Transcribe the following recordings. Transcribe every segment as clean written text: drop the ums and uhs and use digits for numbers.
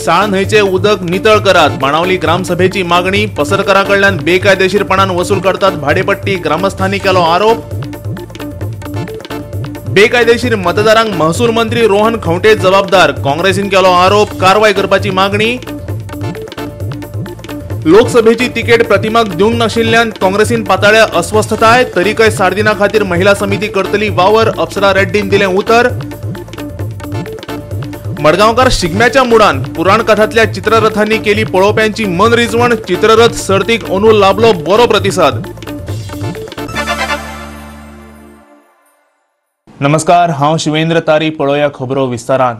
साळ न्हंयचे उदक नितळ करात, बाणावली ग्रामसभेची मागणी. पसरकारा कडल्यान बेकायदेशीरपणान वसूल करतात भाडेपट्टी, ग्रामस्थांनी केलो आरोप. बेकायदेशीर मतदारांक महसूल मंत्री रोहन खंवटे जबाबदार, काँग्रेसीन केलो आरोप, कारवाय करपाची मागणी. लोकसभेची तिकेट प्रतिमाक दिवंक नाशिल्ल्यान काँग्रेसीन पाताळ्या अस्वस्थताय, तरीकय सार्दिना खातीर महिला समिती करतली वावर, अप्सरा रेड्डीन दिलें उतर. मडगांवकार शिगम्याच्या मुडान पुराणकथांतल्या चित्ररथांनी केली पळोवप्यांची मनरिजवण, चित्ररथ सर्तीक अंदू लाभलो बरो प्रतिसाद. नमस्कार, हांव शिवेंद्र तारी. पळोवया खबरो विस्तारान.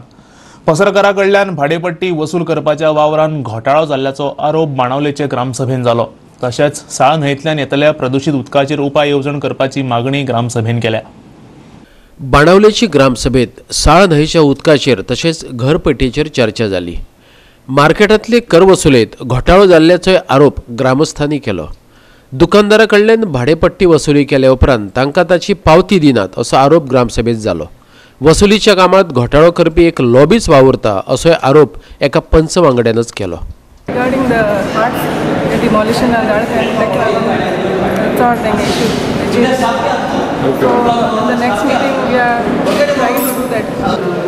पसरकारा कडल्यान भाडेपट्टी वसूल करपाच्या वावरान घोटाळो जाल्ल्याचो आरोप बाणावलेचे ग्रामसभेन जालो. तशेंच साळ न्हंयतल्यान येतल्या प्रदूशीत उदकाचेर उपाय येवजण करपाची मागणी ग्रामसभेन केल्या. बाणावलेची ग्रामसभेत साळ न्हंयच्या उदकाचेर तशेंच घरपट्टीचेर चर्चा जाली. मार्केटांतले कर वसुलेत घोटाळो जाल्ल्याचोय आरोप ग्रामस्थांनी केलो. दुकानदारा कडल्यान भाडेपट्टी वसुली केल्या उपरांत तांकां ताची पावती दिनात असो आरोप ग्रामसभेत जालो. वसुलीच्या कामात घोटाळो करपी एक लॉबीच वावुरता असोय आरोप एका पंच वांगड्यानच केलो. Regarding the arts demolition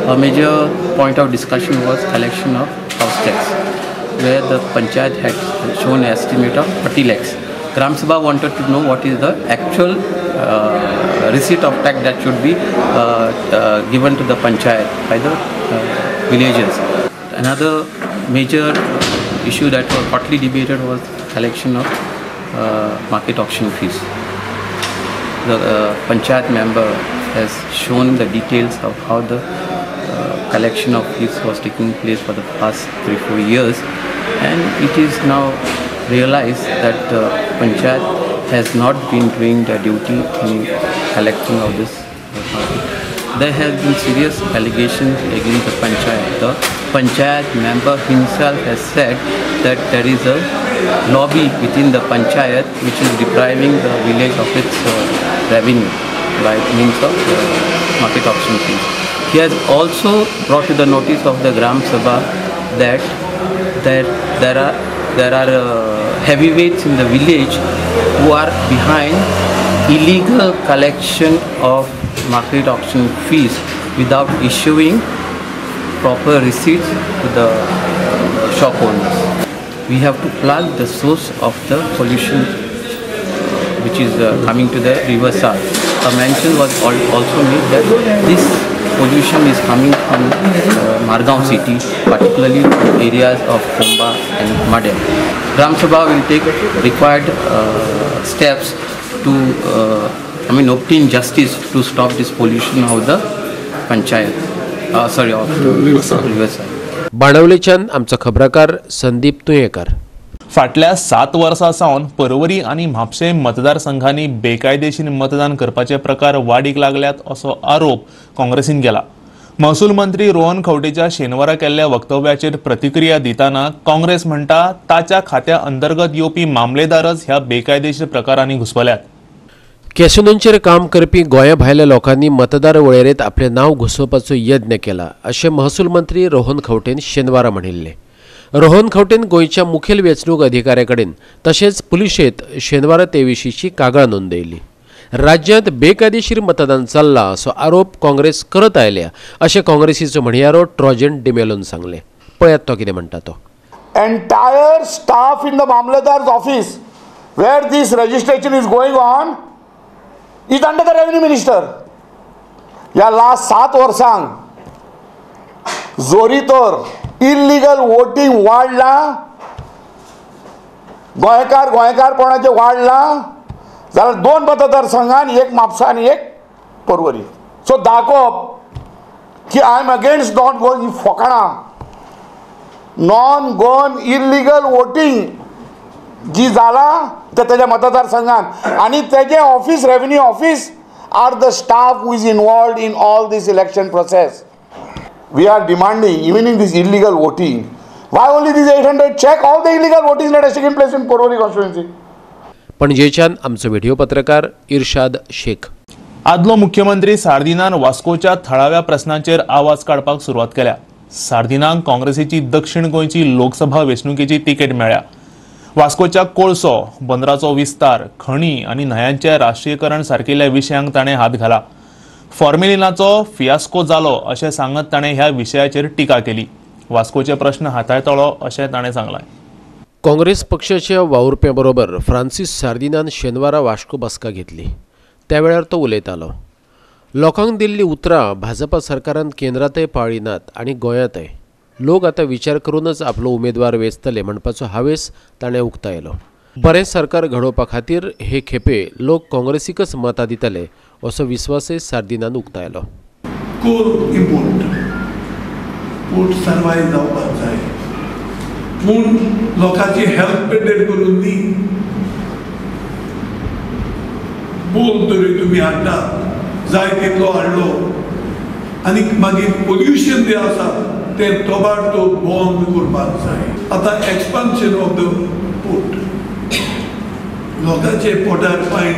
A major point of discussion was collection of house tax, where the panchayat had shown an estimate of 40 lakhs. Gram Sabha wanted to know what is the actual receipt of tax that should be given to the panchayat by the villagers. Another major issue that was hotly debated was collection of market auction fees. The panchayat member has shown the details of how the collection of fees was taking place for the past 3-4 years, and it is now realized that the panchayat has not been doing their duty in collecting of this market. There have been serious allegations against the panchayat. The panchayat member himself has said that there is a lobby within the panchayat which is depriving the village of its revenue by means of market auction fees. He has also brought to the notice of the Gram Sabha that there are heavyweights in the village who are behind illegal collection of market auction fees without issuing proper receipts to the shop owners. We have to plug the source of the pollution which is coming to the river Sal. A mention was also made that this pollution is coming from Margao city, particularly from areas of Komba and Madem. Gram Sabha will take required steps to obtain justice to stop this pollution of the panchayat, of the river Sal. बाणावलेच्यान आमचो खबराकार संदीप तुयेकर. फाटल्या 7 वर्सां सावन परवरी आनी म्हापशें मतदारसंघांनी बेकायदेशीर मतदान करपाचे प्रकार वाडीक लागल्यात असो आरोप काँग्रेसीन केला. महसूल मंत्री रोहन खंवटेच्या शेनवारा केल्ल्या वक्तव्याचेर प्रतिक्रिया दितना काँग्रेस म्हणटा ताच्या खात्या अंतर्गत येवपी मामलेदारच ह्या बेकायदेशीर प्रकारांनी घुसपल्यात. कॅसिनोंचेर काम करपी गोंया भायल्या लोकांनी मतदार वळेरेंत आपलें नांव घुसोवपाचो यत्न केला अशें महसूल मंत्री रोहन खंवटेन शेनवारा म्हणिल्लें. रोहन खंवटेन गोंयच्या मुखेल वेंचणूक अधिकाऱ्या कडेन तशेंच पुलिशेंत शेनवारा ते विशींची कागाळ नोंदयली. राज्यांत बेकायदेशीर मतदान चल्लां असो आरोप काँग्रेस करत आयल्या अशें काँग्रेसीचो म्हणयारो ट्रॉजन डिमेलोन सांगलें. पळयात तो कितें म्हणटा तो. Entire staff in the mamlatdar's office where this registration is going on is under the revenue minister. ह्या लास्ट 7 वर्सांक जोरी तर इल्लिगल वोटींग वाडलां, गोंयकार गोंयकारपणाचें वाडलां जाल्यार 2 मतदारसंघान, एक म्हापसा आनी एक परवरी. सो दाखोवप की I am against non Goan ही फोकाणां. नॉन गोवन इल्लिगल वोटींग जी जालां ते तेज्या मतदारसंघान आनी तेजें office, revenue office are the staff who is involved in all this election process. We are demanding, even in this illegal voting, why only these 800? Check all the illegal voting that has taken place in Porvorim constituency. पणजेच्यान आमचो video पत्रकार इर्शाद शेख. आदलो मुख्यमंत्री सार्दिनान वास्कोच्या थळाव्या प्रश्नांचेर आवाज काडपाक सुरवात केल्या. सार्दिनाक काँग्रेसीची दक्षिण गोंयची लोकसभा वेंचणुकेची तिकेट मेळ्ळ्या. वास्कोच्या कोळसो बंदराचो विस्तार, खणी आनी न्हंयांचें राष्ट्रीयकरण सारकिल्ल्या विशयांक ताणें हात घाला. फॉर्मेलिनाचो फियास्को जालो अशें सांगत ताणें ह्या विशयाचेर टिका केली. वास्कोचे प्रश्न हाताळटलो अशें ताणें सांगलां. काँग्रेस पक्षाच्या वावुरप्या बरोबर फ्रांसीस सार्दिनान शेनवारा वास्को बसका घेतली. त्या वेळार तो उलयतालो. लोकांक दिल्ली उतरां भाजपा सरकारान केंद्रांतय पाळ्ळी नात आनी गोंयांतय. लोक आतां विचार करूनच आपलो उमेदवार वेंचतले म्हणपाचो हावेस ताणें उक्तायलो. बरें सरकार घडोवपा खातीर हे खेपे लोक काँग्रेसीकच मतां दितले असो विस्वासय सार्दिनान उक्तायलो. कोल इम्पोर्ट पोर्ट सर्वायव जावपाक जाय, पूण लोकांची हेल्थ पेटेर करून न्ही. बोल तरी तुमी हाडटा जाय तितलो हाडलो आनी मागीर पोल्युशन जें आसा तें तोबाड तो बंद करपाक जाय. आतां एक्सपान्शन ऑफ the port, लोकांचे पोटार पांय,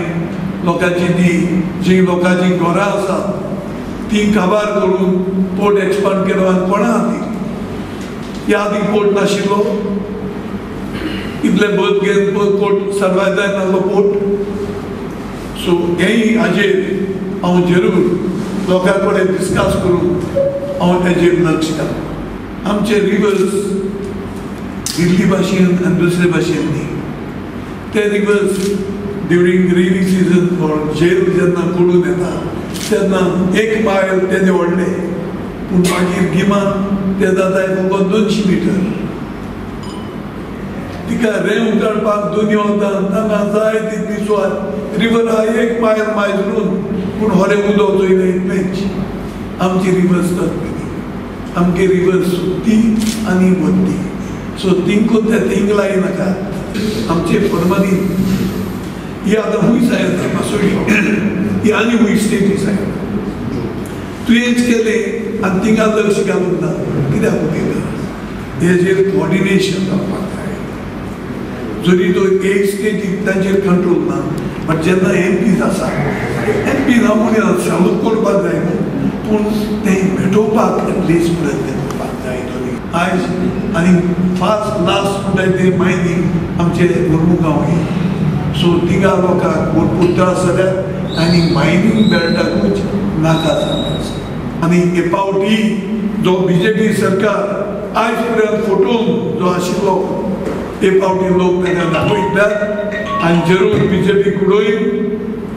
लोकांची ती जी लोकांची घरां आसा ती काबार करून पोर्ट एक्सपांड केलो. आनी कोणा खातीर? ह्या आदी पोर्ट नाशिल्लो, इतले बद घेवन पोर्ट सर्वायव जायनासलो पोर्ट. सो हेय हाजेर हांव जरूर लोकां कडेन डिस्कस करून हांव तेजेर लक्ष घालता. आमचे रिवर्स दिल्ली भाशेन आनी दुसरे भाशेन न्ही, ते rivers during rainy season or झेल जेन्ना पडून येता तेन्ना एक मायल तेजें व्हडलें, पूण मागीर गिमान ते जाता फकत 200 मिटर. तिका रेंव काडपाक दोनी वतान तांकां जाय तितली सुवात. रिवर आहा एक मायल मायजरून, पूण होरें उदक चोयलें इतलेंच. आमची रिवर्स तसली, आमगे रिवर्स सुकती आनी वत्ती. सो तिंकून ते थिंग लायनाका. आमचे फर्मानी ही आतां खूंय येता मासोळी, ही आनी खूंय स्टेटी सायड तुवेंच केलें आनी थिंगा लक्ष घालूंक ना, कित्याक उलयता? हेजेर कोऑर्डिनेशन जावपाक जाय. जरी तो एक स्टेटीक तांचेर कंट्रोल ना, बट जेन्ना एम पीज आसा, एम पी ना म्हणून सॉल्व करपाक जाय न्हू, पूण तें भेटोवपाक एटलिस्ट प्रयत्न करपाक जाय. दोनी आयज आनी फास्ट लास्ट म्हणटाय तें मायनींग आमचे मुर्मुगांव ही. सो थिंगा लोकांक भरपूर त्रास जाल्यात आनी मायनींग बेल्टाकूच नाका जालें. आनी हे पावटी जो बी जे पी सरकार आयज पर्यंत फटोवन जो आशिल्लो, हे पावटी लोक ताका दाखयतात आनी जरूर बी जे पी उडोवन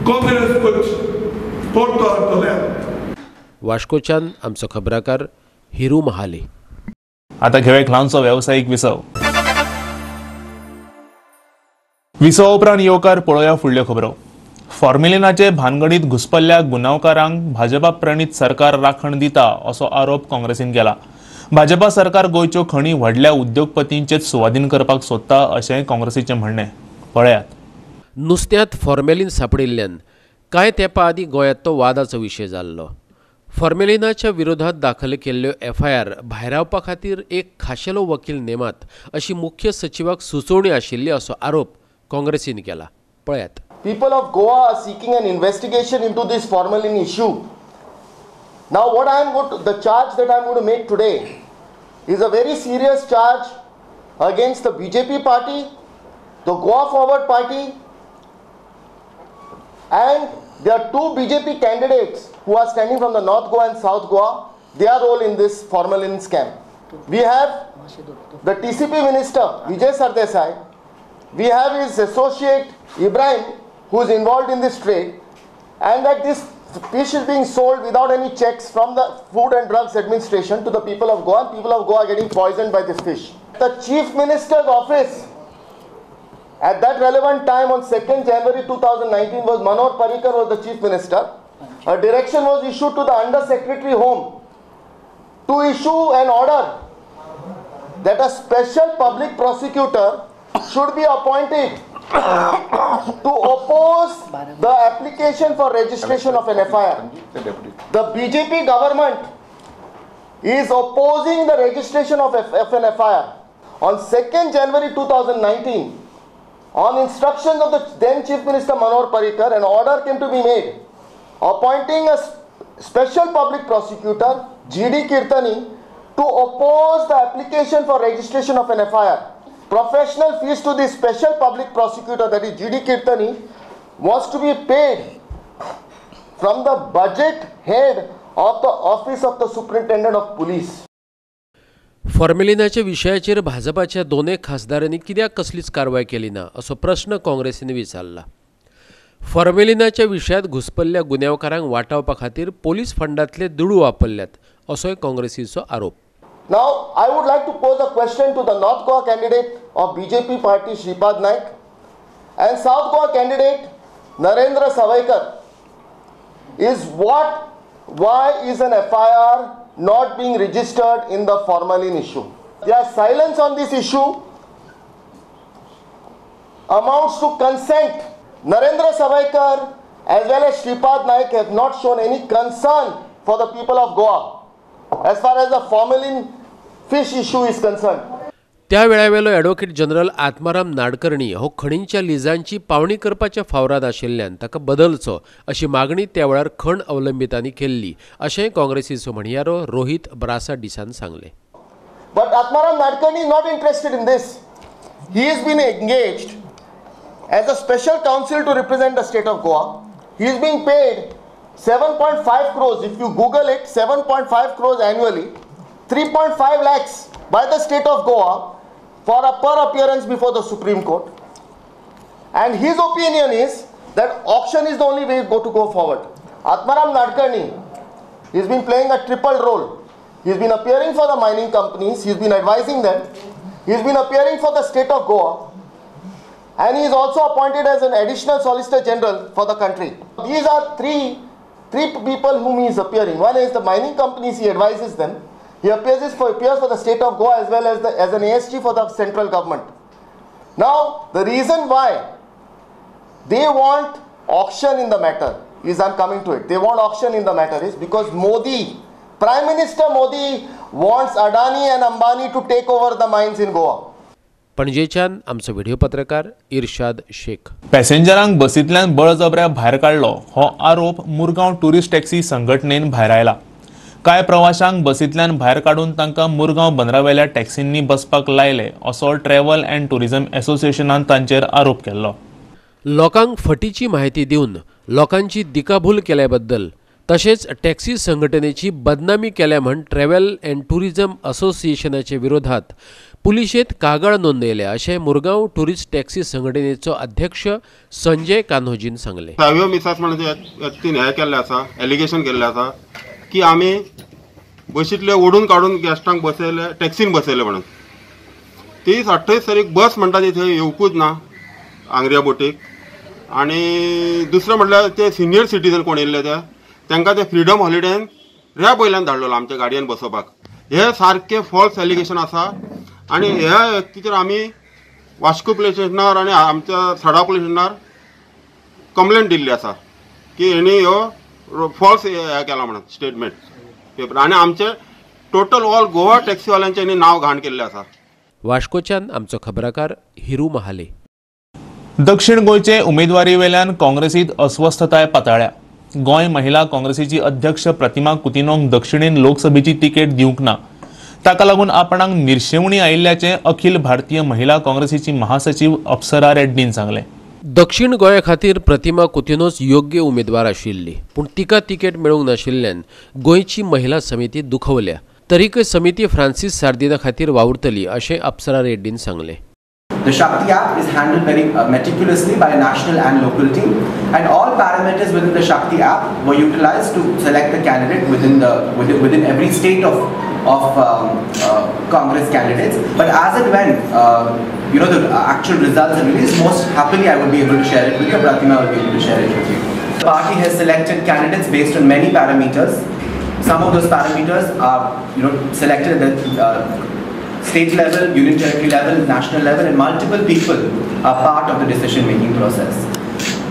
काँग्रेस पक्ष परतो हाडटले. वास्कोच्यान आमचो खबराकार हिरू महाले. आता घेवया एक ल्हानसो वेवसायीक विसव. विसवा उपरांत येवकार पळोवया फुडल्यो खबरो. फॉर्मेलिनाचे भानगडीत घुसपल्ल्या गुन्यांवकारांक भाजपा प्रणीत सरकार राखण दिता असो आरोप काँग्रेसीन केला. भाजपा सरकार गोंयच्यो खणी व्हडल्या उद्योगपतींचेच सुवादीन करपाक सोदता अशें काँग्रेसीचें म्हणणें. पळयात. नुस्त्यांत फॉर्मेलीन सांपडिल्ल्यान कांय तेंपा आदीं गोंयांत तो वादाचो विशय जाल्लो. फॉर्मेलिनाच्या विरोधात दाखल केल्ल्यो एफआयआर भायरावपा खातीर एक खाशेलो वकील नेमात अशी मुख्य सचिवाक सुचोवणी आशिल्ली असो आरोप काँग्रेसीन केला. पळयात. People of Goa are seeking an investigation into this formalin issue. Now what I am going to, the charge that I am going to make today is a very serious charge against the BJP party, the Goa Forward Party, and there are two BJP candidates who are standing from the North Goa and South Goa, their role in this formalin scam. We have the TCP minister Vijay Sardesai, we have his associate Ibrahim who is involved in this trade, and that this fish is being sold without any checks from the Food and Drugs Administration to the people of Goa, and people of Goa are getting poisoned by this fish. The Chief Minister's office at that relevant time on 2nd January 2019 was Manohar Parrikar was the Chief Minister. A direction was issued to the Under Secretary Home to issue an order that a special public prosecutor should be appointed to oppose the application for registration of an FIR. The BJP government is opposing the registration of an FIR. On 2nd January 2019, on instructions of the then Chief Minister Manohar Parrikar, an order came to be made appointing a special public prosecutor, G.D. Kirtani, to oppose the application for registration of an FIR. Professional fees to the special public prosecutor, that is G.D. Kirtani, was to be paid from the budget head of the office of the Superintendent of Police. फॉर्मेलिनाच्या विशयाचेर भाजपाच्या दोनूय खासदारांनी कित्याक कसलीच कारवाय केली ना असो प्रश्न काँग्रेसीन विचारला. फॉर्मेलिनाच्या विशयात घुसपल्ल्या गुन्यांवकारांक वाटावपा खातीर पोलीस फंडांतले दुडू वापरल्यात असोय काँग्रेसीचो आरोप. Now, I would like to pose a question to the North Goa candidate of BJP party Shripad Naik and South Goa candidate Narendra Savaikar. Is why is an FIR not being registered in the formalin issue? Their silence on this issue amounts to consent. Narendra Savaikar as well as Shripad Naik have not shown any concern for the people of Goa as far as the formalin fish issue is concerned. त्या वेळावेलो advocate general Atmaram Nadkarni हो खणींच्या लिजांची पावणी करपाच्या फावराद आशिल्ल्यान ताका बदलचो अशी मागणी त्या वेळार खण अवलंबितांनी केल्ली अशें काँग्रेसीचो म्हणयारो रोहित ब्रासा डिसान सांगलें. But Atmaram Nadkarni is not interested in this. He has been engaged as a special counsel to represent the state of Goa. He is being paid 7.5 crores. If you Google it, 7.5 crores annually, 3.5 lakhs by the state of Goa for a per appearance before the Supreme Court. And his opinion is that auction is the only way to go forward. Atmaram Nadkarni has been playing a triple role. He's been appearing for the mining companies, he's been advising them, he's been appearing for the state of Goa, and he is also appointed as an additional Solicitor General for the country. These are three people whom he is appearing. One is the mining companies, he advises them. He appears for the state of Goa as well as as an ASG for the central government. Now, the reason why they want auction in the matter is, I'm coming to it, they want auction in the matter is because Modi, Prime Minister Modi wants Adani and Ambani to take over the mines in Goa. पणजेच्यान आमचो video पत्रकार इर्शाद शेख. पॅसेंजरांक बसींतल्यान बळजबऱ्या भायर काडलो हो आरोप Murgaon tourist taxi संघटनेन भायरायला. कांय प्रवाशांक बसींतल्यान भायर काडून तांकां मुरगांव बंदरावेल्या टॅक्सींनी बसपाक लायले असो ट्रॅव्हल अँड टुरिझम असोसिएशनान तांचेर आरोप केल्लो. लोकांक फटीची म्हायती दिवन लोकांची दिकाभूल केल्या बद्दल तशेंच टॅक्सी संघटनेची बदनामी केल्या म्हण ट्रॅव्हल अँड टुरिझम असोसिएशनाचे विरोधात पुलिशेंत कागाळ नोंदयल्या अशें मुरगांव टुरिस्ट टॅक्सी संघटनेचो अध्यक्ष संजय कान्होजीन सांगलें. सावियो मिसास म्हणून व्यक्तीन हें केल्लें आसा, एलिगेशन केल्लें आसा की आमी बशींतले ओडून काडून गेस्टांक बसयले, टॅक्सीन बसयले म्हणून. 23-28 तारीख बस म्हणटा ती थंय येवकूच ना आंग्रिया बोटीक. आनी दुसरें म्हटल्यार ते सिनियर सिटीजन कोण येयल्ले ते तांकां ते फ्रिडम हॉलिडेन रॅप वयल्यान धाडलेलो आमच्या गाडयेन बसोवपाक. हे सारके फॉल्स एलिगेशन आसा आनी ह्या व्यक्तीचेर आमी वास्को पुलीस स्टेशनार आनी आमच्या सडा पुलीस स्टेशनार कंप्लेंट दिल्ली आसा की हेणी ह्यो फॉल्स हे केला म्हणून स्टेटमेंट पेपर आनी आमचे टोटल ऑल गोवा टॅक्सीवाल्यांचें हेणी नांव घाण केल्लें आसा. वास्कोच्यान आमचो खबराकार हिरू महाले. दक्षिण गोंयचे उमेदवारी वेल्यान काँग्रेसीत अस्वस्थताय पाताळ्या. गोंय महिला काँग्रेसीची अध्यक्ष प्रतिमा कुतिनोंक दक्षिणेन लोकसभेची तिकेट दिवंक ना, ताका लागून आपणाक निर्शेवणी आयिल्ल्याचें अखिल भारतीय महिला काँग्रेसीची महासचीव अप्सरा रेड्डीन सांगलें. दक्षिण गोंया खातीर प्रतिमा कुतिनोच योग्य उमेदवार आशिल्ली, पूण तिका तिकेट मेळूंक नाशिल्ल्यान गोंयची महिला समिती दुखवल्या. तरीकय समिती फ्रांसीस सार्दिना खातीर वावुरतली अशें अप्सरा रेड्डीन सांगलें. The Shakti app is handled very meticulously by a national and local team, and all parameters within the Shakti app were utilized to select the candidate within every state of Congress candidates. But as and when the actual results are released, most happily I will be able to share it with you. Pratima will be able to share it with you. The party has selected candidates based on many parameters. Some of those parameters are selected at the state level, union territory level, national level, and multiple people are part of the decision-making process.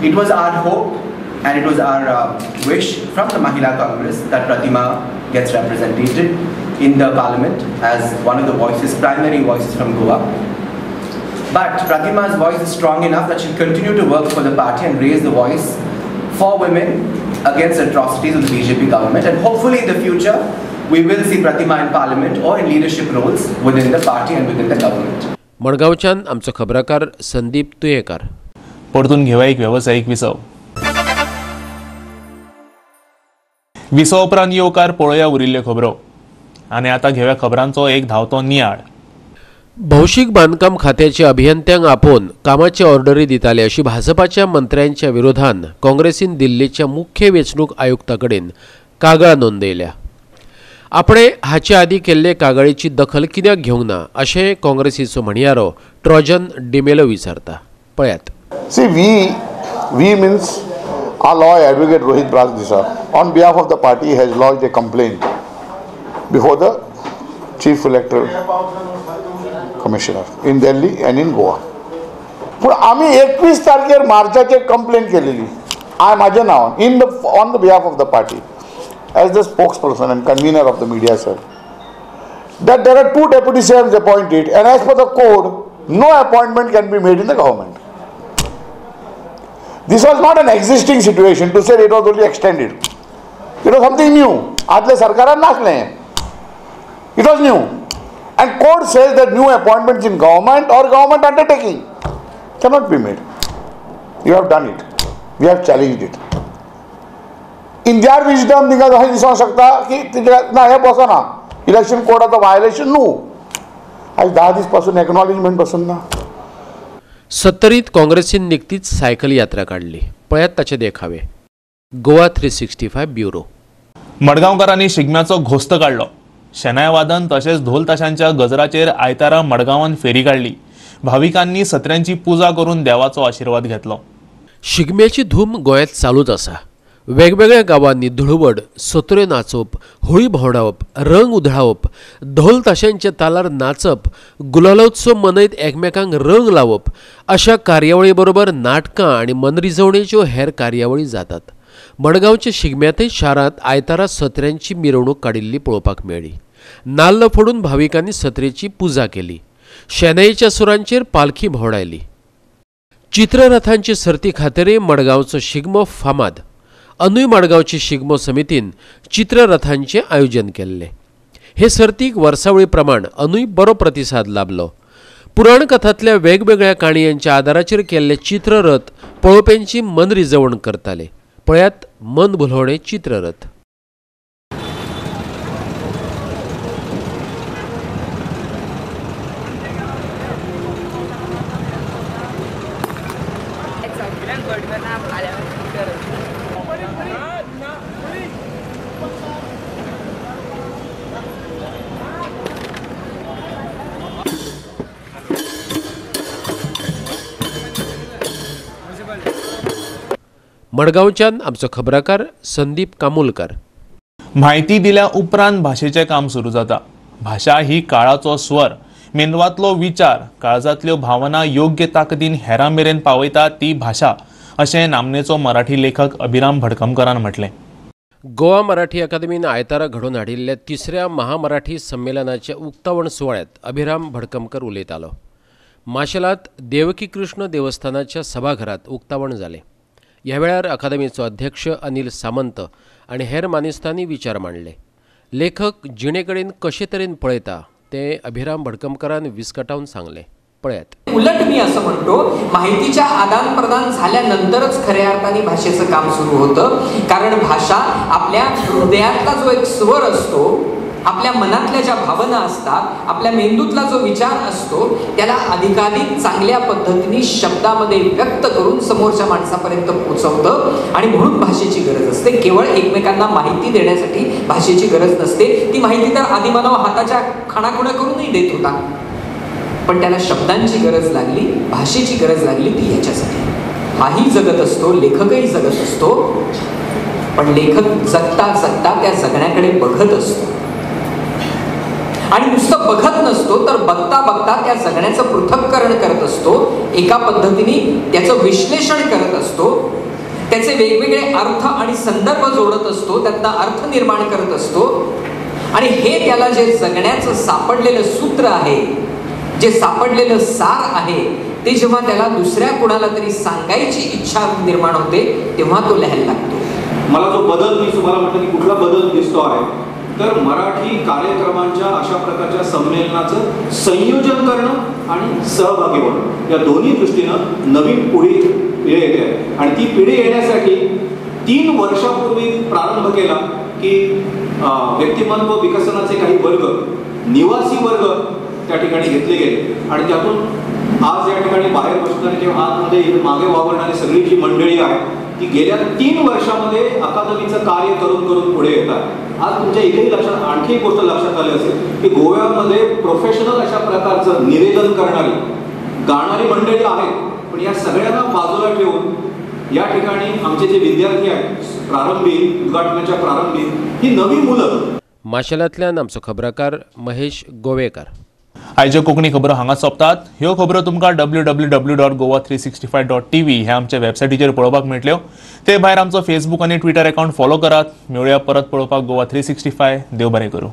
It was our hope and it was our wish from the Mahila Congress that Pratima gets represented in the parliament as one of the voices, primary voices from Goa. But Pratima's voice is strong enough that she'll continue to work for the party and raise the voice for women against atrocities of the BJP government, and hopefully in the future, we will see Pratima in parliament or in leadership roles within the party and within the government. मडगांवच्यान आमचो खबराकार संदीप तुयेकार. परतून घेवया एक वेवसायीक विसव. विसव उपरांत येवकार पळोवया उरिल्ल्यो खबरो आनी आतां घेवया खबरांचो एक धांवतो नियाळ. भौशीक बांदकाम खात्याचे अभियंत्यांक आपोवन कामाचे ऑर्डरी दिताले अशी भाजपाच्या मंत्र्यांच्या विरोधान काँग्रेसीन दिल्लीच्या मुख्य वेंचणूक आयुक्ता कडेन कागाळ नोंदयल्या. आपणे हाचे आदी केल्ले कागाळीची दखल कित्याक घेवंक ना अशें काँग्रेसीचो म्हणयारो ट्रोजन डिमेलो विचारता. पळयात. See, we means our lawyer advocate Rohit Bras on behalf of the party has lodged a complaint before the Chief Electoral Commissioner in Delhi and in Goa. पूण आमी 21 तारखेर मार्चाचेर कंप्लेन केलेली हांवें म्हाज्या नांवान in the on the behalf of the party as the spokesperson and convener of the media cell that there are 2 deputy CMs appointed and as per the code no appointment can be made in the government. This was not an existing situation to say it was only extended. It was something new. आदले सरकारान नासलें. It was new. And code says that new appointments in government or government undertaking cannot be made. You have done it. We have challenged it. In their wisdom, तिंगा अशें दिसूंक शकता की ना हें बसना, इलेक्शन कोडाचो व्हायलेशन न्हू. आयज 10 दीस पासून एक्नॉलेजमेंट पासून ना. सत्तरीत काँग्रेसीन निकतीच सायकल यात्रा काडली. पळयात ताचे देखावे. गोवा 365 ब्युरो. मडगांवकारांनी शिगम्याचो घोस्त काडलो. शेनाय वादन तशेंच ढोल ताशांच्या गजराचेर आयतारा मडगांवान फेरी काडली. भाविकांनी सत्र्यांची पुजा करून देवाचो आशिर्वाद घेतलो. शिगम्याची धूम गोंयांत चालूच आसा. वेगवेगळ्या गांवांनी धुळवड, सत्र्यो नाचोवप, होळी भोंवडावप, रंग उधळावप, ढोल ताशांच्या तालार नाचप, गुलालोत्सव मनयत एकमेकांक रंग लावप अशा कार्यावळी बरोबर नाटकां आनी मनरिजवणेच्यो हेर कार्यावळी जातात. मडगांवच्या शिगम्यांतय शारांत आयतारा सत्र्यांची मिरवणूक काडिल्ली पळोवपाक मेळ्ळी. नाल्ल फोडून भाविकांनी सत्रेची पुजा केली. शेनायेच्या सुरांचेर पालखी भोंवडायली. चित्ररथांची सर्ती खातीरय मडगांवचो शिगमो फामाद. अनुय मडगांवची शिगमो समितीन चित्ररथांचें आयोजन केल्लें. हे सर्तीक वर्सावळी प्रमाण अनुय बरो प्रतिसाद लाभलो. पुराणकथांतल्या वेगवेगळ्या काणयांच्या आदाराचेर केल्ले चित्ररथ पळोवप्यांची मनरिजवण करताले. पळयात मन भुलोवणे चित्ररथ. मडगांवच्यान आमचो खबराकार संदीप कामुलकर. म्हायती दिल्या उपरांत भाशेचें काम सुरू जाता. भाशा ही काळाचो स्वर, मेंदवांतलो विचार, काळजांतल्यो भावना योग्य ताकदीन हेरां मेरेन पावयता ती भाशा, अशें नामनेचो मराठी लेखक अभिराम भडकमकरान म्हटलें. गोवा मराठी अकादमीन आयतारा घडोवन हाडिल्ल्या तिसऱ्या महामराठी संमेलनाच्या उक्तावण सुवाळ्यांत अभिराम भडकमकर उलयतालो. माशेलांत देवकी कृष्ण देवस्थानाच्या सभाघरांत उक्तावण जालें. ह्या वेळार अकादमीचो अध्यक्ष अनिल सामंत आनी हेर मानेस्तांनी विचार मांडले. लेखक जिणे कडेन कशे तरेन पळयता तें अभिराम भडकमकरान विस्कटावन सांगलें. पळयात. उलट मी असं म्हणतो, माहितीच्या आदान प्रदान झाल्यानंतरच खऱ्या अर्थाने भाषेचं काम सुरू होतं. कारण भाषा आपल्या हृदयातला जो एक स्वर असतो, आपल्या मनातल्या ज्या भावना असतात, आपल्या मेंदूतला जो विचार असतो, त्याला अधिकाधिक चांगल्या पद्धतीने शब्दामध्ये व्यक्त करून समोरच्या माणसापर्यंत पोहोचवतं. आणि म्हणून भाषेची गरज असते. केवळ एकमेकांना माहिती देण्यासाठी भाषेची गरज नसते. ती माहिती तर आदिमानव हाताच्या खाणाखुणा करूनही देत होता, पण त्याला शब्दांची गरज लागली, भाषेची गरज लागली ती ह्याच्यासाठी. हाही जगत असतो, लेखकही जगत असतो, पण लेखक जगता जगता त्या जगण्याकडे बघत असतो. आणि नुसतं बघत नसतो, तर बघता बघता त्या जगण्याचं पृथक्करण करत असतो, एका पद्धतीने त्याचं विश्लेषण करत असतो, त्याचे वेगवेगळे अर्थ आणि संदर्भ जोडत असतो, त्यातला अर्थ निर्माण करत असतो. आणि हे त्याला जे जगण्याचं सापडलेलं सूत्र आहे, जे सापडलेलं सार आहे, ते जेव्हा त्याला दुसऱ्या कुणाला तरी सांगायची इच्छा निर्माण होते तेव्हा तो लिहायला लागतो. मला जो बदल मी तुम्हाला म्हटलं की कुठला बदल दिसतो आहे, तर मराठी कार्यक्रमांच्या अशा प्रकारच्या संमेलनाचं संयोजन करणं आणि सहभागी होणं या दोन्ही दृष्टीनं नवीन पिढी येते आहे. आणि ती पिढी येण्यासाठी 3 वर्षापूर्वी प्रारंभ केला की व्यक्तिमत्व विकसनाचे काही वर्ग, निवासी वर्ग त्या ठिकाणी घेतले गेले आणि त्यातून आज या ठिकाणी बाहेर बसणारी किंवा आतमध्ये मागे वावरणारी सगळी जी मंडळी आहे ती गेल्या 3 वर्षामध्ये अकादमीचं कार्य करून करून पुढे येतात. आज तुमच्या इथेही लक्षात आणखी एक गोष्ट लक्षात आली असेल की गोव्यामध्ये प्रोफेशनल अशा प्रकारचं निवेदन करणारी गाणारी मंडळी आहेत, पण या सगळ्यांना बाजूला ठेवून या ठिकाणी आमचे जे विद्यार्थी आहेत प्रारंभी उद्घाटनाच्या प्रारंभी ही नवी मुलं. माशेलांतल्यान आमचो खबराकार महेश गोवेकर. आयच्यो कोंकणी खबरो हांगा सोंपतात. ह्यो खबरो तुमकां www.goa365.tv ह्या आमच्या वेबसायटीचेर पळोवपाक मेळटल्यो. ते भायर आमचो फेसबूक आनी ट्विटर अकाउंट फॉलो करात. मेळुया परत पळोवपाक गोवा 365. देव बरें करूं.